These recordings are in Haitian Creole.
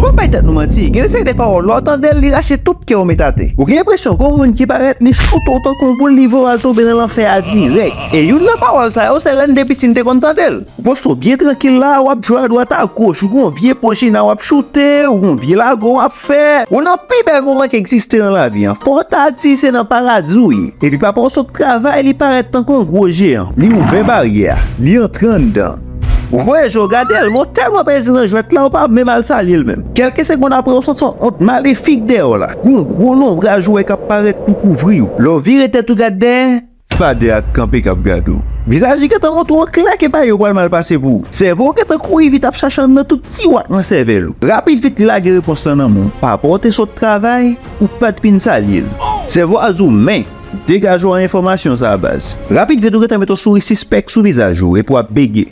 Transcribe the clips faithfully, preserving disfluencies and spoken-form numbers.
Fò bay tèt nou manti, gen de seri de pawòl lè w tande l, li rache tout kè w met atè. Ou gen enpresyon gon moun ki parèt, li choute w tankou yon boul, li voye w al tonbe nan lanfè a dirèk. E youn nan pawòl sa yo, se lè n te piti n te konn tande l. Ou poste w byen trankil la, w ap jwe adwat agoch, ou gon vye pojina w ap choute, ou gon vye lago w ap fè. Ou nan pi bèl moman ki egziste nan lavi an. Fò w ta di se nan paradi w ye. Epi papa w sot travay, li parèt tankou yon gwo jeyan. Li ouvè baryè a, li antre anndan. Ou voye je w gade l, men w tèlman pèdi nan jwèt la, ou pa menm al salye l menm. Kèlke segonn apre, ou santi yon ont malefik dèyè w la. Gon gwo lonbraj ou wè k ap parèt pou kouvri w. Lè w vire tèt ou gade dèyè, Fadè a kanpe k ap gade w. Vizaj li gentan montre w klè ke bagay yo pral mal pase pou ou. Sèvo w gentan kouri vit ap chache anndan tout ti wak nan sèvèl ou. Rapid vit li lage repons lan nan men w. Papa w te sot travay, ou pa t fin salye l. Sèvo a di w, men, degaje w a enfòmasyon sa a, baz. Rapid vit ou gentan mete yon souri sispèk sou vizaj ou epi w ap bege.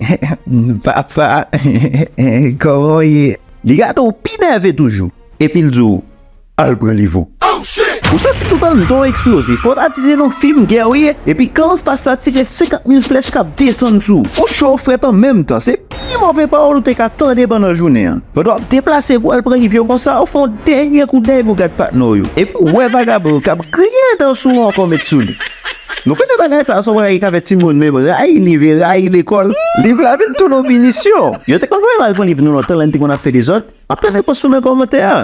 Papa, kòman w ye? Li gade w pi nève toujou, epi l di w, al pran liv ou. Ou santi tout anndan w eksploze. Fò w ta di se nan fim gè w ye, epi kan anfas la tire senkant mil flèch k ap desann sou ou. Ou cho, ou frèt an menm tan. Se pi move pawòl ou te ka tande pandan jounen an. Pandan w ap deplase pou w al pran liv yo konsa, ou fè yon dènye koudèy pou gad patnè w yo. Epi w wè vagabon yo k ap griyen dan sou ou ankò met sou li. Nou konnen bagay sa a se yon bagay ki ka fè timoun menm rayi liv e rayi lekòl. Liv la vin tounen yon pinisyon. Yo te konn voye m al pran liv nou lontan lè n te konn ap fè dezòd. M ap tann repons nou nan kòmantè a.